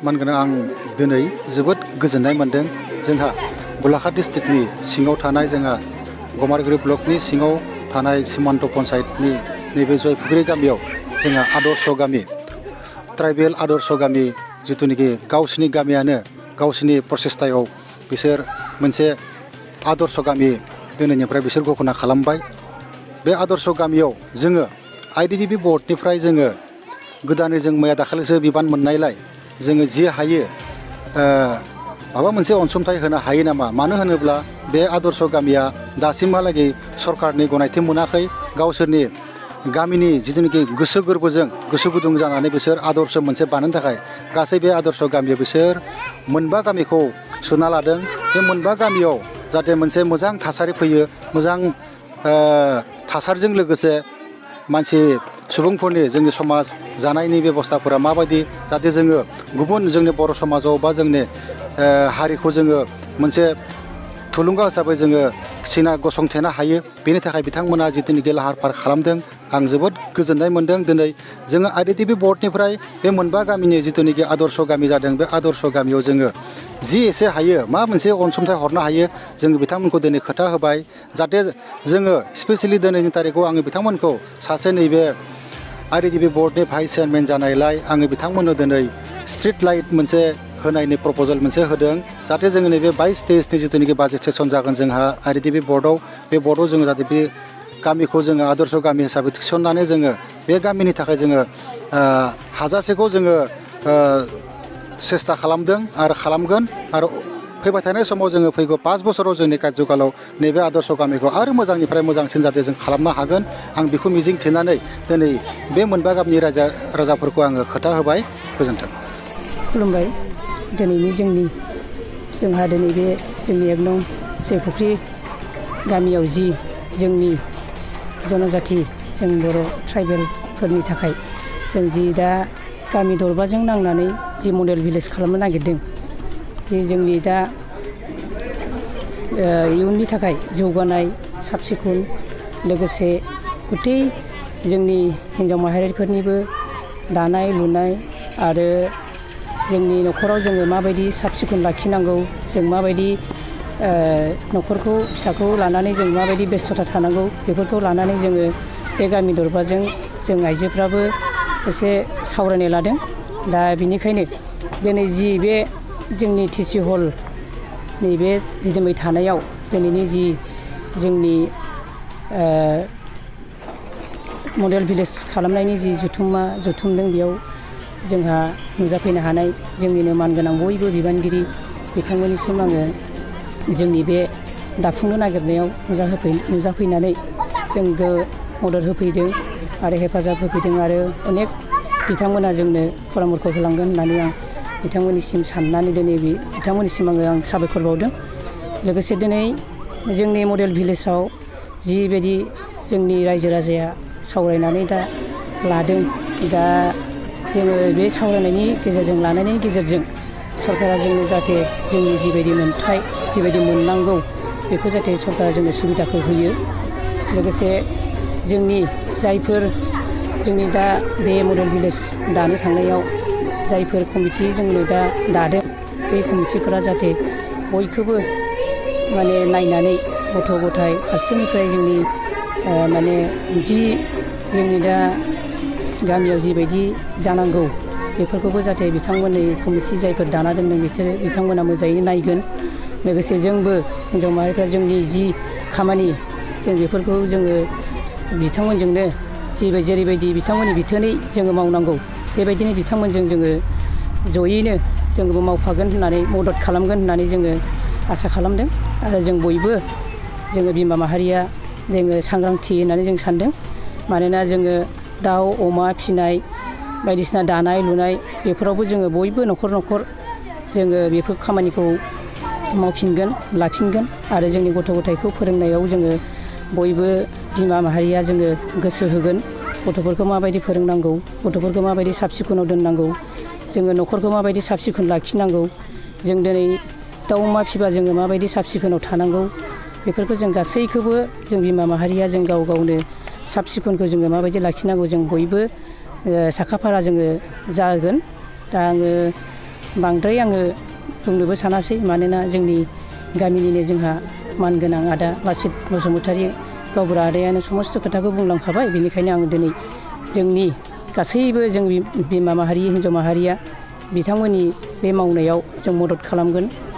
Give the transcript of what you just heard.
मानगोनां आं दिनै जोबोद गोजोननाय मोनदों जोंहा गलाघाट डिस्ट्रिक्टनि सिङाव थानाय जोंहा गमारगुरि ब्लकनि सिङाव थानाय सीमान्त पन्चायतनि नैबे जयपुगुरि गामियाव जोंहा आदर्श गामि ट्राइबेल आदर्श गामि जिथुनिखि गावसिनि गामियानो गावसिनि प्रसेस्तायाव बिसोर मोनसे आदर्श गामि दिनैनिफ्राय बिसोर घोषणा खालामबाय। बे आदर्श गामियाव जोङो आइडिडिबि बर्डनिफ्राय जोङो गोदानै जों मैया दाखालिसो बिबान मोननायलाय जोङो जि हायो माबा मोनसे अनसुंथाइ होनो हायो नामा, मानो होनोब्ला बे आदर्श गामिया दासिमहालागै सरकारनि गनायथि मोनाखै। गावसोरनि गामिनि जिथुनिखि गोसो गोरबोजों गोसो गुदुं जानानै बिसोर आदर्श मोनसे बानायनो थाखाय गासै बे आदर्श गामियाव बिसोर मोनबा गामिखौ सोना लादों। बे मोनबा गामियाव जाहाथे मोनसे मोजां थासारि फैयो, मोजां थासारिजों लोगोसे मानसि सुबुंफोरनि जोंनि समाज जानायनि बेबस्थाफोरा माबायदि, जाहाथे जोङो गुबुन जोंनि बर' समाजाव बा जोंनि हारिखौ जोङो मोनसे थुलुंगा हिसाबै जोङो गसंथेनो हायो, बेनि थाखाय बिथांमोना जिथुनिखि लाहार फाहार खालामदों आं जोबोद गोजोननाय मोनदों। दिनै जोङो आइडिडिबि बर्डनिफ्राय बे मोनबा गामिनि जिथुनिखि आदर्श गामि जादों, बे आदर्श गामियाव जोङो जि एसे हायो मा मोनसे अनसुंथाइ हरनो हायो जोङो बिथांमोनखौ दिनै खोथा होबाय। जाहाथे जोङो स्पेसियेलि दिनैनि तारिखआव आङो बिथांमोनखौ सासे नैबे आइडिडिबि बर्डनि भाइस चेयारमेन जानायलाय आङो बिथांमोननो दिनै स्ट्रिट लाइट मोनसे होनायनि प्रप'जाल मोनसे होदों, जाहाथे जोङो नैबे 22 स्टेजनि जिथुनिखि बाजेट सेसन जागोन जोंहा आइडिडिबि बर्डआव, बे बर्डआव जोङो जाहाथे बे गामिखौ जोङो आदर्श गामि हिसाबै थिसननानै जोङो बे गामिनि थाखाय जोङो हाजासेखौ जोङो सेस्था खालामदों आरो खालामगोन। आरो फैबाय थानाय समाव जोङो फैगौ 5 बोसोराव जोंनि कार्यकालाव नैबे आदर्श गामिखौ आरो मोजांनिफ्राय मोजांसिन जाहाथे जों खालामनो हागोन, आं बेखौ मिजिं थिनानै दिनै बे मोनबा गामिनि राजाफोरखौ आङो खोथा होबाय। गोजोन्थों। खुलुमबाय। दिनैनि जोंहा दिनै बे जोंनि एकदम जयपुगुरि गामियाव जि जोंनि जनजाति जों बर' ट्राइबेलफोरनि थाखाय जों जि दा गामि दरबाजों नांनानै जि मडेल भिलेज खालामनो नागिरदों, जि जोंनि दा इयुननि थाखाय जौगानाय साब सिखुन लोगोसे गथै जोंनि हिन्जाव माहारिफोरनिबो दानाय लुनाय आरो जोंनि न'खराव जोङो माबायदि साब सिखुन लाखिनांगौ, जों माबायदि न'खरखौ फिसाखौ लानानै जों माबायदि बेस्थ'था थानांगौ, बेफोरखौ लानानै जोङो बे गामि दरबाजों जों आइजोफ्राबो एसे सावरायनाय लादों। दा बिनिखायनो दिनै जि बे जोंनि टिसि हल नैबे दिदोमै थानायाव दिनैनि जि जोंनि मडेल भिलेज खालामनायनि जि जुथुमदों, बेयाव जोंहा नुजाफैनो हानाय जोंनिनो मानगोनां बयबो बिबानगिरि बिथांमोननिसिम आङो जोंनि बे दाफुंनो नागिरनायाव नुजाफैनानै जोंखौ मदद होफैदों आरो हेफाजाब होफैदों आरो अनेक बिथांमोना जोंनो परामर्ख होलांगोन होननानै आं बिथांमोननिसिम साननानै दिनै बिथांमोननिसिम आं साबायखर बावदों। लोगोसे दिनै जोंनि मडेल भिलेजाव जिबायदि जोंनि रायजो राजाया सावरायनानै दा लादों, दा जोङो बे सावरायनायनि गेजेरजों लानायनि गेजेरजों सरकारा जोंनो जाहाथे जोंनि जिबायदि मोन्थाय जिबायदि मोननांगौ बेखौ जाहाथे सरकारा जोंनो सुबिदाखौ होयो। लोगोसे जोंनि जायफोर जोंनि दा बे मडेल भिलेज दानो थांनायाव जायफोर कमिटि जोंनो दा दादों, बे कमिटिफोरा जाहाथे बयखौबो माने नायनानै गथ' गथाय फारसेनिफ्राय जोंनि माने जि जोंनि दा गामियाव जिबायदि जानांगौ बेफोरखौबो जाहाथे बिथांमोननि कमिटि जायफोर दाना दोनदों बिथांमोना मोजाङै नायगोन। लोगोसे जोंबो हिन्जाव माहारिफ्रा जोंनि जि खामानि जों बेफोरखौ जोङो बिथांमोनजोंनो जेरैबायदि बिथांमोननि बिथोनै जोङो मावनांगौ, बेबायदिनो बिथांमोनजों जोङो जयैनो जोंबो मावफागोन होननानै मदद खालामगोन होननानै जोङो आसा खालामदों। आरो जों बयबो जोङो बिमा माहारिया जोङो सांग्रांथि होननानै जों सानदों। मानोना जोङो दाउ अमा फिसिनाय बायदिसिना दानाय लुनाय बेफोरावबो जोङो बयबो न'खर जोङो बेफोर खामानिखौ मावफिनगोन लाफिनगोन आरो जोंनि गथ' गथायखौ फोरोंनायाव जोङो बयबो बिमा माहारिया जोङो गोसो होगोन। गथ'फोरखौ माबायदि फोरोंनांगौ, गथ'फोरखौ माबायदि साब सिखुनाव दोननांगौ, जोङो न'खरखौ माबायदि साब सिखुन लाखिनांगौ, जों दिनै दाउ अमा फिसिबा जोङो माबायदि साब सिखुनाव थानांगौ, बेफोरखौ जों गासैखौबो जों बिमा माहारिया जों गावनो साब सिखुनखौ जोङो माबायदि लाखिनांगौ जों बयबो साखाफारा जोङो जागोन। दा आङो बांद्राय आङो बुंनोबो सानासै मानोना जोंनि गामिनिनो जोंहा मानगोनां आदा लासित बसुमतारी गावबुरा आदायानो समस्त खोथाखौ बुंलांखाबाय। बेनिखायनो आं दिनै जोंनि गासैबो जों बिमा माहारि हिन्जाव माहारिया बिथांमोननि बे मावनायाव जों मदद खालामगोन।